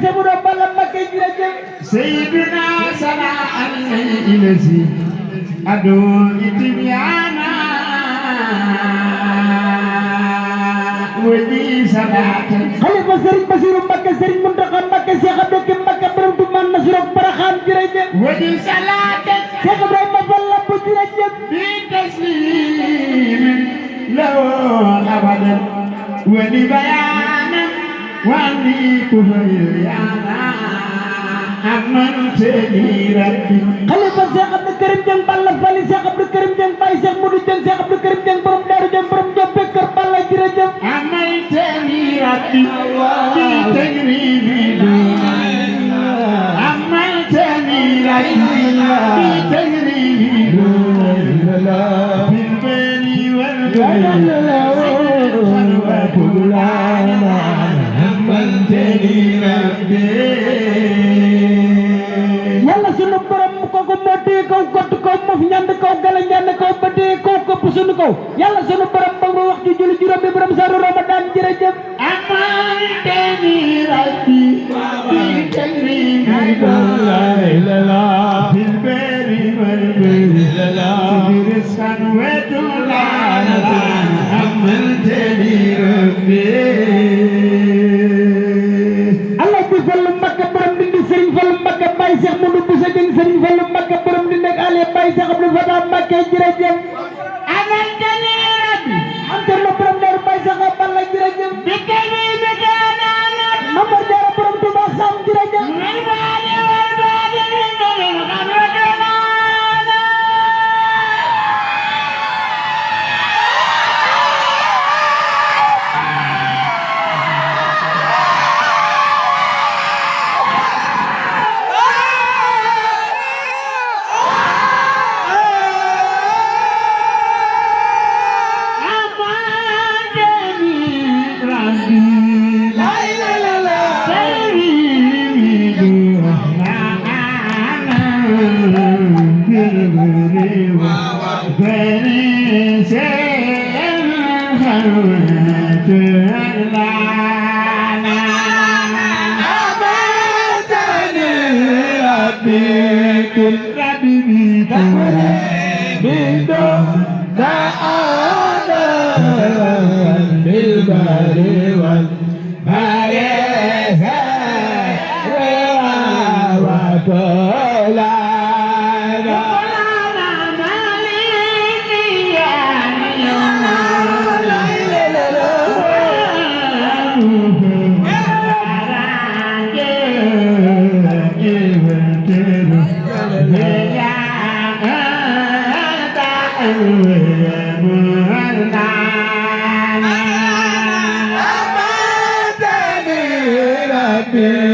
Semoura Balla Mbacké jërëjëf سيدنا صلاة الذي أدعو إتبيانا ودي صلاة Xalifa Serigne Bassirou Mbacké Serigne Mountakha Mbacké Cheikh Abdou Mbacké borom Tuubaa Nasrou Paraxaan jërëjëf ودي صلاة Cheikh Ibrahima Fall Lamp jërëjëf بتسليم له أبدا ودي بيانا وأني كفيانا أمنتني ربي Xalifa Cheikh Abdou Karim Dieng Balla Fally Cheikh Abdou Karim Dieng Baye Cheikh Modou Dieng Cheikh Abdou Karim Dieng borom Daaru Dieng borom Joppe Kër Balla jërëjëf أمنتني ربي بتجريبي أمنتني ربي بتجريبي بالبني والبني أمنتني ربي Yàlla sunu borom kooku moo téye kaw gott kaw mof ñand kaw gala ñand kaw ba téye kaw këpp sunu kaw Yàlla sunu borom ba nga wax ci julli juróomi borom saru Ramadan jërëjëf أمنتني ربي بتجريبي بالبني والبني رزقا وجلالا أمنتني ربي Allah di Fallu Mbacké borom dindi Serigne Fallu Mbacké Baye Cheikh Modou Bousso Dieng Serigne Fallu Mbacké borom dindi ak Ali Baye Cheikh Abdou Fatah Mbacké jërëjëf أمنتني ربي am ter la borom Daaru Baye Cheikh Balla jërëjëf بتجريبي Mamar Jaara borom Touba Sam jërëjëf